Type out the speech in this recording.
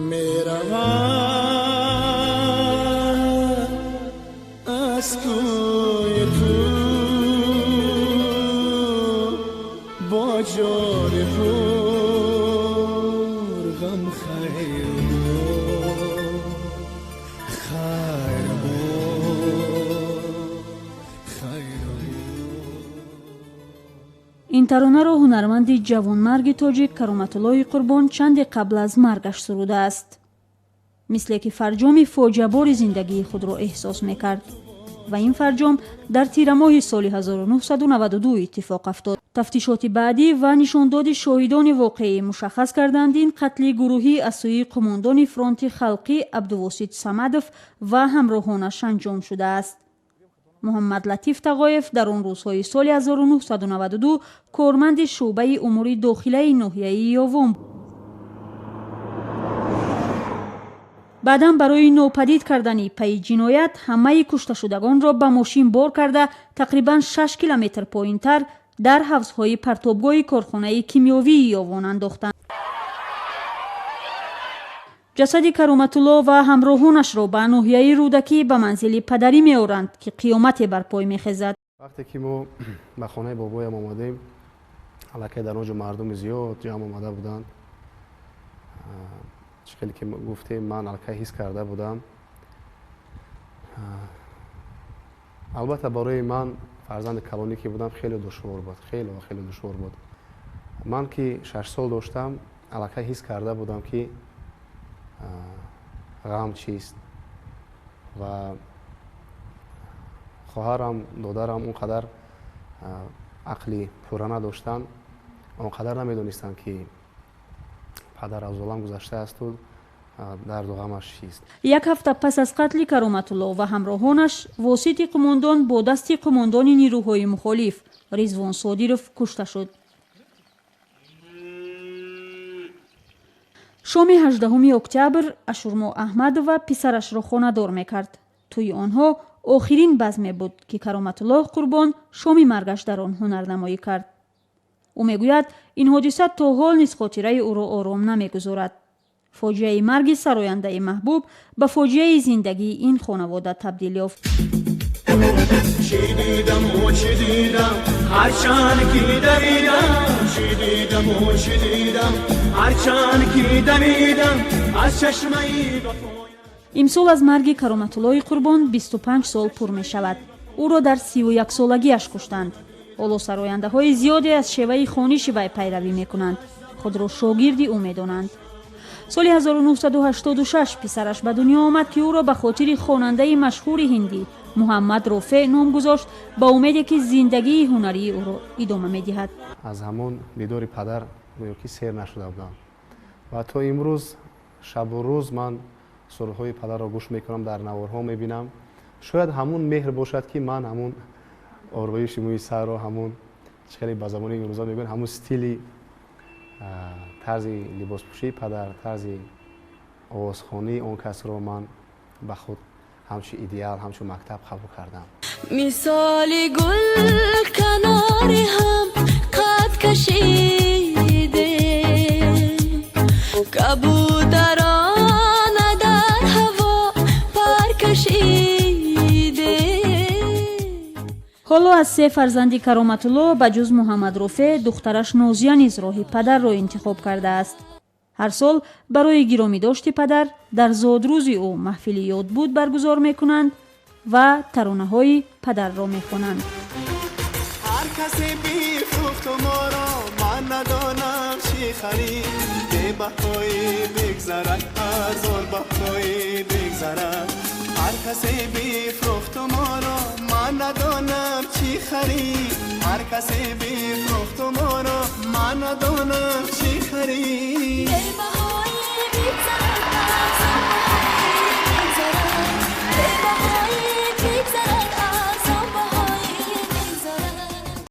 Меравам аз кӯи ту бо ҷони пурғам, хайр буд, хайр буд, хайр буд. Ин таронаро ҳунарманди ҷавонмарги тоҷик Кароматуллоҳи Қурбон чанде қабл аз маргаш сурудааст, мисле ки фарҷоми фоҷиабори зиндагии худро эҳсос мекард. Ва ин фарҷом дар тирамоҳи соли 1992 иттифоқ афтод. Тафтишоти баъдӣ ва нишондоди шоҳидони воқеӣ мушаххас карданд, ин қатли гурӯҳӣ аз сӯи қумондони фронти халқӣ Абдувосит Самадов ва ҳамроҳонаш анҷом шудааст. Муҳаммад Латиф Тағоев дар он рӯзҳои соли 1992 корманди шӯъбаи умури дохилаи ноҳияи Ёвон. Баъдан барои нопадид кардани пайи ҷиноят ҳамаи кушташудагонро ба мошин бор карда, тақрибан 6 километр поинтар дар ҳавзҳои партобгоҳи корхонаи кимиёвии Ёвон андохтанд. Ҷасади Кароматулло ва ҳамроҳонашро ба ноҳияи Рӯдакӣ ба манзили падарӣ меоранд, ки қиёмате бар пой мехезад. Вақте ки мо ба хонаи бобоям омадем, аллакай дар он ҷо мардуми зиёд ҷамъ омада буданд. Чӣ хеле ки гуфтем, ман аллакай ҳис карда будам. Албатта, барои ман, фарзанди калонӣ ки будам, хеле душвор буд, хеле ва хеле душвор буд. Ман ки 6 сол доштам, аллакай ҳис карда будам, ки ғам чист, ва хоҳарам, додарам он қадар ақли пурра надоштанд, он қадар намедонистанд, ки падар аз олам гузаштаасту дарду ғамаш чист. Як ҳафта пас аз қатли Кароматулло ва ҳамроҳонаш, Восити қумондон бо дасти қумондони нирӯҳои мухолиф Ризвон Содиров кушта шуд. Шоми 18 октябр Ашурмо Аҳмадова писарашро хонадор мекард. Тӯи онҳо охирин базме буд, ки Кароматуллоҳ Қурбон шоми маргаш дар он ҳунарнамоӣ кард. Ӯ мегӯяд, ин ҳодиса то ҳол низ хотираи ӯро ором намегузорад. Фоҷиаи марги сарояндаи маҳбуб ба фоҷиаи зиндагии ин хонавода табдил ёфт. Чӣ дидаму чӣ дидам, ҳарчанд ки давидам, чӣ дидаму чӣ дидам, ҳарчанд ки давидам аз чашмаи вафоям. Имсол аз марги Кароматуллоҳи Қурбон 25 сол пур мешавад. Ӯро дар 31-солагиаш куштанд. Ҳоло сарояндаҳои зиёде аз шеваи хониши вай пайравӣ мекунанд, худро шогирди ӯ медонанд. Соли 1986 писараш ба дунё омад, ки ӯро ба хотири хонандаи машҳури ҳиндӣ Муҳаммад Рофеъ ном гузошт, ба умеде ки зиндагии ҳунарии ӯро идома медиҳад. Аз ҳамон дидори падар гӯё ки сер нашуда будам ва то имрӯз шабу рӯз ман сурудҳои падарро гӯш мекунам, дар наворҳо мебинам. Шояд ҳамун меҳр бошад, ки ман ҳамун ороиши мӯи сарро, ҳамун чӣ хеле ба забони имрӯза мегӯянд, ҳамун стили, тарзи либоспӯшии падар, тарзи овозхонии он касро ман ба худ ҳамчун идеал, ҳамчун мактаб қабул кардам. Мисоли гул канори ҳам қад кашиде, кабутарона дар ҳаво пар кашиде. Ҳоло аз се фарзанди Кароматулло ба ҷуз Муҳаммад Рофеъ, духтараш Нозия низ роҳи падарро интихоб кардааст. Ҳар сол барои гиромӣ дошти падар дар зодрӯзи ӯ маҳфили ёдбуд баргузор мекунанд ва таронаҳои падарро мехонанд. Ҳар касе бифрӯхту моро, ман надонам чӣ харид. Бебаҳоӣ бигзарад, ҳазор баҳоӣ бигзарад. Ҳар касе бифрӯхту моро, ман надонам чӣ харид. Ҳар касе бифрӯхту моро, ман надонам чӣ харид.